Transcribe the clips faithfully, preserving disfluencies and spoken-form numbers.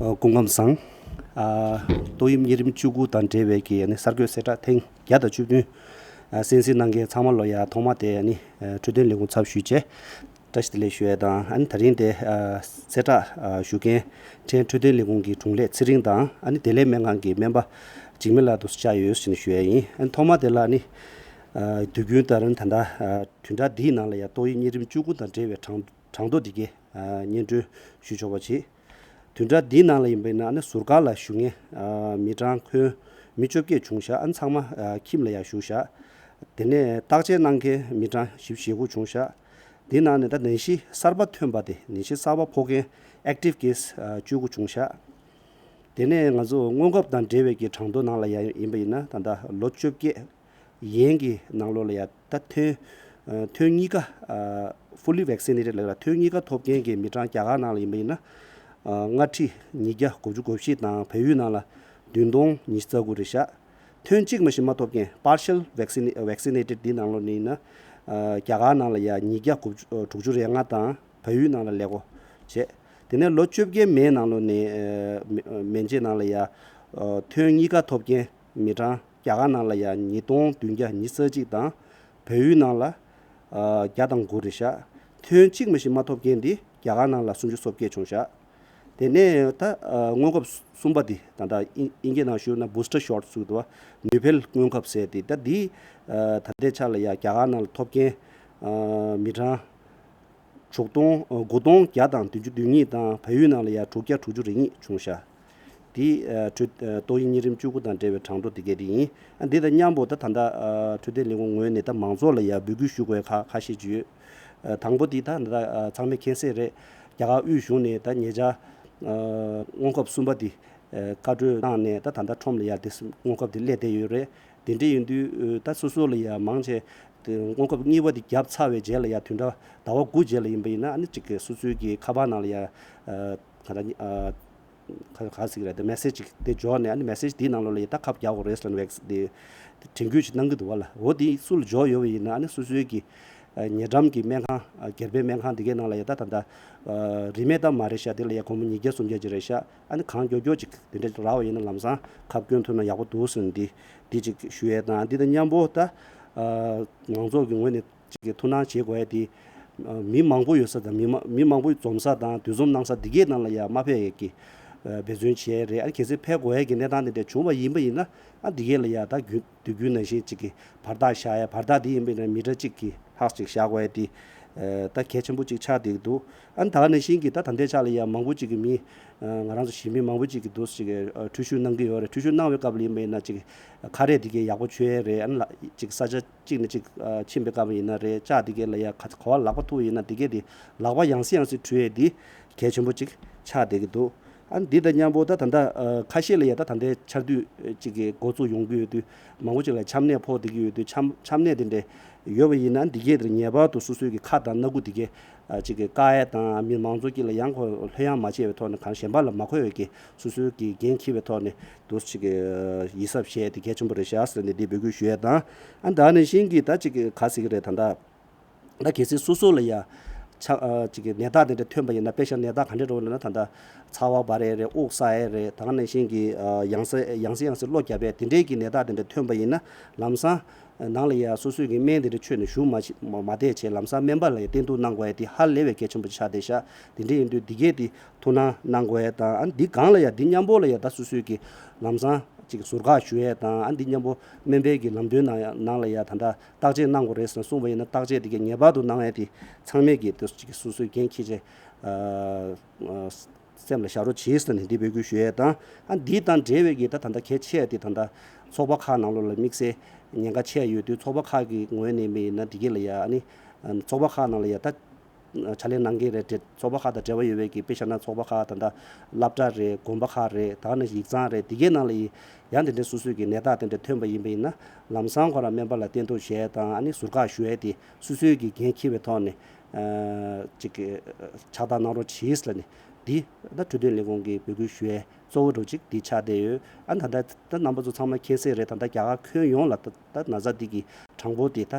ཨ། སྐུ་ཁམས་བཟང་། ཨ། ཏོག་དབྱིབས་གཉན་རིམས་བཅུ་དགུ་དང་འབྲེལ་བའི་གི་ཨ་ནི་གསར་འགོད་གསལ་བསྒྲགས་ཐེངས་བརྒྱ་དང་བཅུ་བདུན། ཨ། གསན་གཟིགས་གནང་མཁན་ཚང་མ་ལ་ཡ་ཐོག་མ་དེ་ཨ་ནི་ཨ་འཕྲོད་བསྟེན་ལས་ཁུངས་ཚབ་ཞུས་བྱས། བཀྲ་ཤིས་བདེ་ལེགས་ཞུ་ཡས་དང་། ཨ་ནི་ད་རིང་དེ་ཨ་གསལ་བསྒྲགས་ཨ་ཞུ་མཁན་ཕྲན་འཕྲོད་བསྟེན་ལས་ཁུངས་ཀྱི་དྲུང་ལས་ཚེ་རིང་དང་། ཨ་ནི་བདེ་ལེགས་སྨན་ཁང་གི་སྨན་པ་འཇིགས་མེད་ལགས་དུ་བཅར་ཡོད་ཟེར་ནས་ཞུ་ཡས་ཡིན། ཨ་ནི་ཐོག་མ་དེ་ལ་ཨ་ནི་ཨ་དུས་རྒྱུན་ལྟར་ད་ལྟ་ཨ་བདུན་ཕྲག་འདིའི་ནང་ལ་ཡ་ཏོག་དབྱིབས་གཉན་རིམས་བཅུ་དགུ་དང་འབྲེལ་བའི་གྲངས་གྲངས་ཐོ་འདི་གའི་ཨ་སྙན་སྒྲོན་ཞུ་ཆོག་པ་བྱེད། བདུན་ཕྲག་འདིའི་ནང་ལ་ཡིན་པ་ཡིན་ན་ཨ་ནི་ཟུར་བཀག་ལ་བཞུགས་མཁན་ཨ་མི་གྲངས་ཁོན་མི་བཅོ་བརྒྱད་བྱུང་ཤག་ཨ་ནི་ཚང་མ་ཨ་ཁྱིམ་ལ་ཡ་བཞུགས་ཤག་དེ་ནས་བརྟག་དཔྱད་གནང་མཁན་མི་གྲངས་བཞི་བཅུ་ཞེ་དགུ་བྱུང་ཤག་དེའི་ནང་ནས་ད་ནད་གཞི་གསར་པ་ཐོན་པ་དེ་ནད་གཞི་གསར་པ་ཕོག་མཁན་active case ཨ་བཅུ་དགུ་བྱུང་ཤག་དེ་ནས་ང་ཚོ་སྔོན་ཁབ་དང་འབྲེལ་བའི་གི་གྲངས་ཐོ་ནང་ལ་ཡ་ཡིན་པ་ཡིན་ན་ད་ལྟ་ལོ་བཅོ་བརྒྱད་ཡན་གྱི་ནང་ལོགས་ལ་ཡ་ད་ཐོན་ཨ་ཐོན་གཉིས་ཀ་ཨ་fully vaccinated ལབ་ལ་ཐོན་གཉིས་ཀ་ཐོབ་མཁན་གྱི་མི་གྲངས་རྒྱ་གར་ནང་ལ་ཡིན་པ་ཡིན་ན་ཨ་ལྔ་ཁྲི་ཉིས་བརྒྱ་དགུ་བཅུ་གོ་བཞི་དང་བལ་ཡུལ་ནང་ལ་བདུན་སྟོང་ཉི་ཤུ་རྩ་དགུ་རེད་ཤག་ཐོན་གཅིག་མ་ཞིག་མ་ཐོབ་མཁན་partial vaccine- vaccinated འདི་ནང་ལོགས་ནས་ཡིན་ན་ཨ་རྒྱ་གར་ནང་ལ་ཡ་ཉིས་བརྒྱ་དགུ་བཅུ་དྲུག་ཅུ་རེ་ལྔ་དང་བལ་ཡུལ་ནང་ལ་ཀླད་ཀོར་བྱས། དེ་ནས་ལོ་བཅོ་བརྒྱད་མན་ནང་ལོགས་ནས་ཨ་མན་ཆད་ནང་ལ་ཡ་ཨ་ཐོན་གཉིས་ཀ་ཐོབ་མཁན་མི་གྲངས་རྒྱ་གར་ནང་ལ་ཡ་ཉིས་སྟོང་བདུན་བརྒྱ་ཉི་ཤུ་རྩ་གཅིག་དང་བལ་ཡུལ་ནང་ལ་ཨ་བརྒྱ་དང་དགུ་རེད་ཤག་ཐོན་གཅིག་མ་ཞིག་མ་ཐོབ་མཁན་འདི་རྒྱ་གར་ནང་ལ་སུམ་ཅུ་སོ་བརྒྱད་བྱུང་ཤག་དེ་ནས་ད་ཨ་སྔོན་ཁབ་གསུམ་པ་འདི་ད་ལྟ་དབྱིན་དབྱིན་སྐད་ནང་ཞུས་ན་booster shot ཟེར་གྱི་འདུག་བ། ནུས་སྤེལ་སྔོན་ཁབ་ཟེར་དེ་ད་འདི་ཨ་ད་ལྟའི་ཆ་ལ་ཡ་རྒྱ་གར་ནང་ལ་ཐོབ་མཁན་ཨ་མི་གྲངས་དྲུག་སྟོང་ཨ་དགུ་སྟོང་བརྒྱ་དང་བདུན་ཅུ་དོན་གཉིས་དང་བལ་ཡུལ་ནང་ལ་ཡ་དྲུག་བརྒྱ་དྲུག་ཅུ་རེ་གཉིས་བྱུང་ཤག་དེ་ཨ་འཕྲོད- ཨ་ཏོག་དབྱིབས་གཉན་རིམས་བཅུ་དགུ་དང་འབྲེལ་བའི་གྲངས་ཐོ་དེ་གས་དེ་ཡིན། ཨ་འདི་དང་མཉམ་པོ་ད་ད་ལྟ་ཨ་འཕྲོད་བསྟེན་ལས་ཁུངས་ངོས་ནས་ད་མང་ཚོགས་ལ་ཡ་འབོད་སྐུལ་ཞུ་དགོས་ཁ་ཁ་ཤས་ཅིག་ཡོད། ཨ་དང་པོ་དེ་ད་ད་ལྟ་ཨ་ཚང་མས་མཁྱེན་གསལ་རེད། རྒྱ་གར་དབུས་གཞུང་ནས་ད་ཉེ་ཆར་ཨ་སྔོན་ཁབ་གསུམ་པ་དེ་ཨ་བཀའ་འཁྲོལ་གནང་ནས་ད་ད་ལྟ་ཁྲོམ་ལ་ཡ་དེ་སྔོན་ཁབ་དེ་སླེབས་བསྡད་ཡོད་རེད། དེ་འདྲ་ཡིན་དུས་ཨ་ད་སོ་སོ་ལ་ཡ་མང་ཆེ་དེ་སྔོན་ཁབ་གཉིས་པ་དེ་བརྒྱབ་ཚར་བའི་རྗེས་ལ་ཡ་བདུན་ཕྲག་ཟླ་བ་དགུ་རྗེས་ལ་ཡིན་པ་ཡིན་ན་ཨ་ནི་གཅིག་གི་སོ་སོའི་གི་ཁ་པར་ནང་ལ་ཡ་ཨ་ག་ད་ཨ་ག་ག་ཟིག་རེད་དེ་མེ་སེ་ཇི་ཅིག་དེ་འབྱོར་ནས་ཨ་ནི་མེ་སེ་ཇི་དེའི་ནང་ལོགས་ལ་ཡ་ད་ཁབ་རྒྱག་དགོས་རེད་ཟེར་ནས་བེག་སི་དེ་དྲན་སྐུལ་ཅིག་གནང་གི་འདུག་བ་ལ། འོ་དེ་སུ་ལ་འབྱོར་ཡོད་པ་ཡིན་ན་ཨ་ནི་སོ་སོའི་གི་ཨ་ཉེ་འགྲམ་གྱི་སྨན་ཁང་ཨ་སྒེར་པའི་སྨན་ཁང་དེ་གའི་ནང་ལ་ཡ་ད་ད་ད་ཨ་རིན་མེད་ད་མ་རེད་ཤག་དེ་ལ་ཡ་སྒོར་མོ་ཉིས་བརྒྱ་སུམ་བརྒྱ་ཅིག་རེད་ཤག་ཨ་ནི་གང་མགྱོགས་མགྱོགས་ཅིག་དེ་འདྲ་རག་པ་ཡིན་ན་ལམ་སང་ཁབ་སྐྱོན་ཐུབ་ན་ཡག་པོ་འདུག་ཟེར་ནས་འདི་འདི་ཅིག་ཞུ་ཡས་དང་། འདི་དང་མཉམ་པོ་ད་ཨ་མང་ཚོགས་ཀྱི་ངོས་ནས་ཅིག་གི་ཐུགས་སྣང་བྱེད་དགོས་ཡས་དེ་ཨ་མི་མང་པོ་ཡོད་ས་དང་མི་མ- མི་མང་པོ་འཛོམས་ས་དང་འདུ་འཛོམས་གནང་ས་འདི་གའི་ནང་ལ་ཡ་མ་ཕེབས་ཡས་ཀྱི་ཨ་འབད་བརྩོན་བྱེད་ཡས་རེད། ཨ་ནི་གལ་སྲིད་ཕེབས་དགོས་ཡས་ཀྱི་གནས་སྟངས་དེ་འདྲ་བྱུང་བ་ཡིན་པ་ཡིན་ན་ཨ་འདི་གའི་ལ་ཡ་ད་རྒྱུན་དུས་རྒྱུན་ནང་བཞིན་ཅིག་གི་བར་ཐག་བཞག་ཡ། བར་ཐག་འདི་ཡིན་པས་ན་མི་ཊར་གཅིག་གི་ལྷག་ཅིག་བཞག་དགོས་ཡ་འདི་ཨ་ད་གལ་ཆེན་པོ་ཅིག་ཆགས་བསྡད་ཀྱི་འདུག་ཨ་ནི་ད་ག་ནང་བཞིན་གྱི་ད་ད་ལྟའི་ཆ་ལ་ཡ་མང་པོ་ཅིག་གི་མི་ཨ་ང་རང་ཚོ་གཞིས་མི་མང་པོ་ཅིག་གི་འདུག་ཅིག་ཨ་འཁྲུལ་ཞུགས་གནང་གི་ཡོད་རེད། འཁྲུལ་ཞུགས་གནང་བའི་སྐབས་ལ་ཡིན་པས་ན་ཅིག་ཁ་རས་འདི་གའི་ཡག་པོ་མཆོད་ཡ་རེད། ཨ་ནི་ལ་ཅིག་ས་ཆ་གཅིག་ནས་གཅིག་ཨ་ཕྱིན་པའི་སྐབས་ཡིན་ན་རེད། ལྕགས་འདི་གའི་ལ་ཡ་ག་ག་བ་ལག་པ་ཐུག་ཡིན་ན་འདི་གའི་དེ་ལག་པ་ཡང་སེ་ཡང་སེ་འཁྲུ་ཡས་འདི་གལ་ཆེན་པོ་ཅིག་ཆགས་བསྡད་ཀྱི་འདུག་ཨ་འདི་དང་མཉམ་པོ་ད་ད་ལྟ་ཨ་ཁ་ཤས་ལ་ཡ་ད་ད་ལྟའི་ཆར་དུས་ཅིག་གི་འགོ་བཙུགས་ཡོང་གི་ཡོད་དུས་མང་པོ་ཅིག་ལ་ཆམ་ནད་ཕོག་བསྡད་ཀྱི་ཡོད་དུས་ཆམ་ཆམ་ནད་དེ་འདྲ་ཡོད་པ་ཡིན་ན་འདི་གའི་དེར་ངེས་པར་དུ་སོ་སོའི་གི་ཁ་དང་སྣ་ཁུག་འདི་གའི་ཨ་ཅིག་གི་བཀག་ཡས་དང་མི་མང་ཚོགས་དཀྱིལ་ལ་ཡང་ཁོ་ལྷོད་ཡངས་མ་བྱས་པའི་ཐོག་ནས་གང་གཞན་པ་ལ་མ་འཁོད་པའི་གི་སོ་སོའི་གི་འགན་འཁྱེར་བའི་ཐོག་ནས་འདུག་ཅིག་གི་ཡིད་གཟབ་བྱས་ཏེ་གལ་ཆེན་པོ་རེད་ཤག་ཟེར་ནས་འདི་འབོད་སྐུལ་ཞུ་ཡས་དང་། ཨ་ད་ནང་བཞིན་གྱི་ད་ཅིག་གི་ག་ཟེར་གི་རེད། ད་ལྟ་ད་གལ་སྲིད་སོ་སོ་ལ་ཡ་ཆ་ཨ་ཅིག་གི་ནད་རྟགས་དེ་འདྲ་ཐོན་པ་ཡིན་ན། དཔེ་བཞག་ནད་རྟགས་ག་འདྲ་འདྲ་བོ་ལབ་ན་ད་ལྟ་ཚ་བ་འབར་ཡས་རེད། དབུགས་བསགས་ཡས་རེད། ད་ག་ནང་བཞིན་གྱི་ཨ་ཡང་སེ་ཡང་སེ་ཡང་སེ་གློ་རྒྱབ་ཡས་དེ་འདྲའི་གི་ནད་རྟགས་དེ་འདྲ་ཐོན་པ་ཡིན་ན་ལམ་སང་ནང་ལ་ཡ་སོ་སོའི་གི་སྨན་དེ་འདྲ་མཆོད་ནས་བཞུགས་མ་མ་བསྡད་བྱས་ལམ་སང་སྨན་པ་ལ་ཡ་བསྟེན་གཏུགས་གནང་དགོས་ཡ་དེ་ཧ་ལས་པའི་གལ་ཆེན་པོ་ཆགས་བསྡད་ཤག་དེ་འདྲ་ཡིན་དུས་འདི་གས་དེ་ཐུགས་སྣང་གནང་དགོས་ཡ་དང་། ཨ་ནི་འདི་སྒང་ལ་ཡ་འདི་མཉམ་པོ་ལ་ཡ་ད་སོ་སོའི་གི་ལམ་སང་ཅིག་ཟུར་བཀག་ཞུ་ཡས་དང་། ཨ་འདི་མཉམ་པོ་སྨན་པའི་གི་ལམ་སྟོན་ནང་ནང་ལ་ཡ་ད་ལྟ་བརྟག་དཔྱད་གནང་དགོས་རེད་ཟེར་ནས་གསུངས་པ་ཡིན་ན་བརྟག་དཔྱད་དེ་གའི་ངེས་པར་དུ་གནང་ཡས་དེ་ཚང་མས་གི་དེ་ཅིག་སོ་སོའི་འགན་འཁྱེར་བྱས་ཨ་ཨ་སེམས་ལ་བཞག་རོགས་བྱེད་ཟེར་ནས་འདི་འབོད་སྐུལ་ཞུ་ཡས་དང་། ཨ་འདི་དང་འབྲེལ་བའི་གི་ད་ད་ལྟ་གལ་ཆེ་ཡ་དེ་ད་ལྟ་ཚོགས་པ་ཁག་ནང་ལོགས་ལ་དམིགས་བསལ་ཉེན་ཁ་ཆེ་ཡ་ཡོད་དུས་ཚོགས་པ་ཁག་གི་ངོས་ནས་མེད་ཡིན་ན་འདི་གའི་ལ་ཡ་ཨ་ནི་ཚོགས་པ་ཁག་ནང་ལ་ཡ་ད་ཕྱག་ལས་གནང་མཁན་རེད་དེ། ཚོགས་པ་ཁག་དང་འབྲེལ་བ་ཡོད་པའི་གི་དཔེ་བཞག་ན་ཚོགས་པ་ཁག་ད་ལྟ་སློབ་གྲྭ་རེད། དགོན་པ་ཁག་རེད། ད་ནི་ཡིག་ཚང་རེད། དེ་གའི་ནང་ལ་ཡང་དེ་འདྲའི་སོ་སོའི་གི་ནད་རྟགས་དེ་འདྲ་ཐོན་པ་ཡིན་པ་ཡིན་ན་ལམ་སང་ཁོ་རང་སྨན་པ་ལ་བསྟེན་གཏུགས་བྱས་དང་། ཨ་ནི་ཟུར་བཀག་ཞུ་ཡས་དེ་སོ་སོའི་གི་འགན་འཁྱེར་བའི་ཐོག་ནས་ཨ་ཅིག་གི་ཕྱག་བསྟར་གནང་རོགས་གྱིས་ལབ་ནས་འདི་ད་འཕྲོད་བསྟེན་ལས་ཁུངས་ཀྱིས་འབོད་སྐུལ་ཞུ་ཡས་གཙོ་བོ་འདྲ་ཅིག་འདི་ཆགས་བསྡད་ཡོད། ཨ་ད་ལྟ་ད་རྣམ་པ་ཚོ་ཚང་མ་མཁྱེན་གསལ་རེད། ད་ལྟ་རྒྱ་གར་ཁྱོན་ཡོངས་ལ་ད་ད་ན་ཚ་འདི་གི་གྲངས་འབོར་དེ་ད་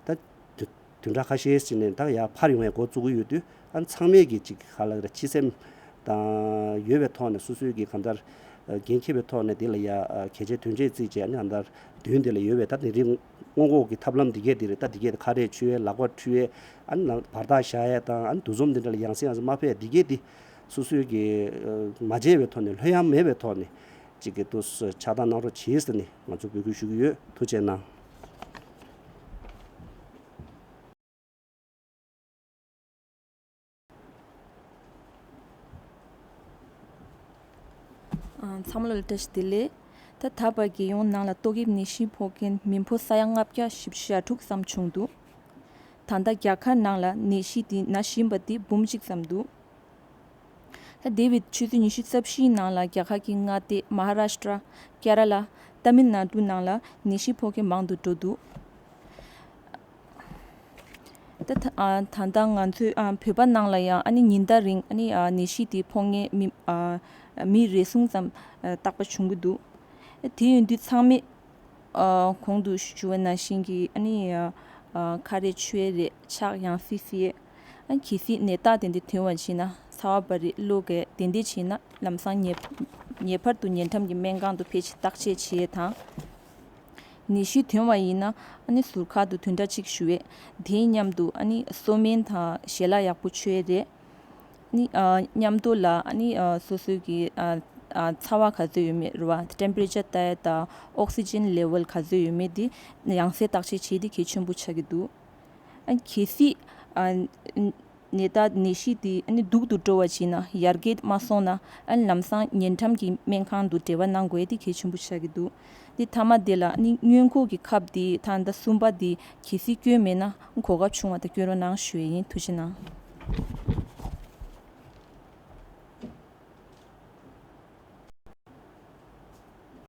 ད་བདུན་ཕྲག་ཁ་ཤས་ཤིག་ནས་ད་ཡར་འཕར་ཡོང་བའི་འགོ་བཙུགས་ཀྱི་ཡོད་དུས། ཨ་ཚང་མས་ཀྱི་ཅིག་ག་ལ་རེད། འཆི་སེམས་ དང་ཡོད་པའི་ཐོག་ནས་སོ་སོའི་གི་གང་ལྟར་འགན་འཁྱེར་བའི་ཐོག་ནས་དེ་ལ་ཡ་གལ་ཆེ་དོན་ཆེ་བརྩིས་བྱས་ནས་གང་ལྟར་མདུན་དེ་ལ་ཡོད་པའི་ད་ནད་རིགས་སྔོན་འགོག་གི་ཐབས་ལམ་འདི་གས་དེ་རེད། ད་འདི་གས་དེ་ཁ་རས་མཆོད་ཡས། ལག་པ་འཁྲུ་ཡས། ཨ་ནི་ནང་བར་ཐག་བཞག་ཡས་དང་། ཨ་ནི་འདུ་འཛོམས་འདི་འདྲ་ལ་ཡང་སེ་ཡང་སེ་མ་ཕེབས། འདི་གས་དེ་སོ་སོའི་གི་མ་བརྗེད་པའི་ཐོག་ནས། ལྷོད་ཡངས་མེད་པའི་ཐོག་ནས་ཅིག་གི་ཏུ་ཕྱག་བཏང་གནང་རོགས་གྱིས་ཟེར་ནས་ང་ཚོ་འབོད་སྐུལ་ཞུ་གི་ཡོད། ཐུགས་རྗེ་གནང་། ཨ། ཚང་མ་ལ་བཀྲ་ཤིས་བདེ་ལེགས། ད་ད་བར་རྒྱལ་ཡོངས་ནང་ལ་ཏོག་དབྱིབས་ནད་གཞི་ཕོག་མཁན་མི་འབོར་ས་ཡ་ལྔ་བརྒྱ་བཞི་བཅུ་ཞེ་དྲུག་ཙམ་བྱུང་འདུག་ད་ལྟ་རྒྱ་གར་ནང་ལ་ནད་གཞི་འདི་ན་བཞིན་པ་འདི་འབུམ་གཅིག་ཙམ་འདུག་ད་འདས་པའི་ཆུ་ཚོད་ཉི་ཤུ་རྩ་བཞིའི་ནང་ལ་རྒྱ་གར་གྱི་མངའ་སྡེ་མ་ཧ་རཱ་ཤི་ཏྲ། ཀེ་ར་ལ། ཏ་མིལ་ནཱ་ཌུ་ནང་ལ་ནད་གཞི་ཕོག་མཁན་མང་དུ་འགྲོ་འདུག་ད་ད་ཨ་ད་ལྟ་ང་ཚོའི་ཨ་བོད་པ་ནང་ལ་ཡང་ཨ་ནི་ཉིན་ལྟར་རིང་ཨ་ནི་ཨ་ནད་གཞི་དེ་ཕོག་མཁན་མི་ཨ་མི་རེ་ཟུང་ཙམ་ཨ་རྟག་པར་བྱུང་གི་འདུག་དེ་ཡིན་དུས་ཚང་མས་ཨ་གོང་དུ་ཞུ་བ་ནང་བཞིན་གྱི་ཨ་ནི་ཨ་ཨ་ཁ་རས་མཆོད་ཡས་རེད། ཕྱག་ཡང་སེ་བསིལ་ཡས། ཨ་གལ་སྲིད་ནད་རྟགས་དེ་འདྲ་ཐོན་པ་བྱས་ན་ཚ་བ་འབར་ཡས། གློ་རྒྱག་དེ་འདྲ་བྱས་ན་ལམ་སང་ངེས་ངེས་པར་དུ་ཉེ་འགྲམ་གྱི་སྨན་ཁང་དུ་ཕེབས་བྱས་བརྟག་དཔྱད་བྱེད་ཡས་དང་། ནད་གཞི་ཐོན་པ་ཡིན་ན་ཨ་ནི་ཟུར་ཁ་དུ་བདུན་ཕྲག་གཅིག་བཞུགས་ཡས། དེའི་མཉམ་དུ་ཨ་ནི་གསོལ་སྨན་དང་ཞལ་ལག་ཡག་པོ་མཆོད་ཡས་རེད། ཨ་ནི་ཨ་མཉམ་དུ་ལ་ཨ་ནི་ཨ་སོ་སོའི་གི་ཨ་ཨ་ཚ་བ་ག་ཚོད་ཡོད་མེད་རེད་བ། ཊེམ་པེ་རེ་ཅར་ལྟ་ཡས་དང་ཨོག་སི་ཇན་ལེ་ཝལ་ག་ཚོད་ཡོད་མེད་དེ་ཡང་སེ་བརྟག་དཔྱད་བྱེད་ཡས་དེ་གལ་ཆེན་པོ་ཆགས་ཀྱི་འདུག་ཨ་གལ་སྲིད་ཨ་ནད་རྟགས་ནད་གཞི་དེ་ཨ་ནི་སྡུག་ཏུ་འགྲོ་བ་བྱས་ན། ཡར་རྒྱས་མ་སོང་ན་ཨ་ནི་ལམ་སང་ཉེ་འགྲམ་གྱི་སྨན་ཁང་དུ་འབྲེལ་བ་གནང་དགོས་ཡས་དེ་གལ་ཆེན་པོ་ཆགས་ཀྱི་འདུག་དེ་མཐའ་མ་དེ་ལ་ཨ་ནི་སྔོན་འགོག་གི་ཁབ་དེ་ད་ལྟ་གསུམ་པ་དེ་གལ་སྲིད་སྐྱོན་མེད་ན་གོ་སྐབས་བྱུང་བ་དེ་སྐྱོན་རོགས་གནང་ཞུ་ཡས་ཡིན། ཐུགས་རྗེ་གནང་།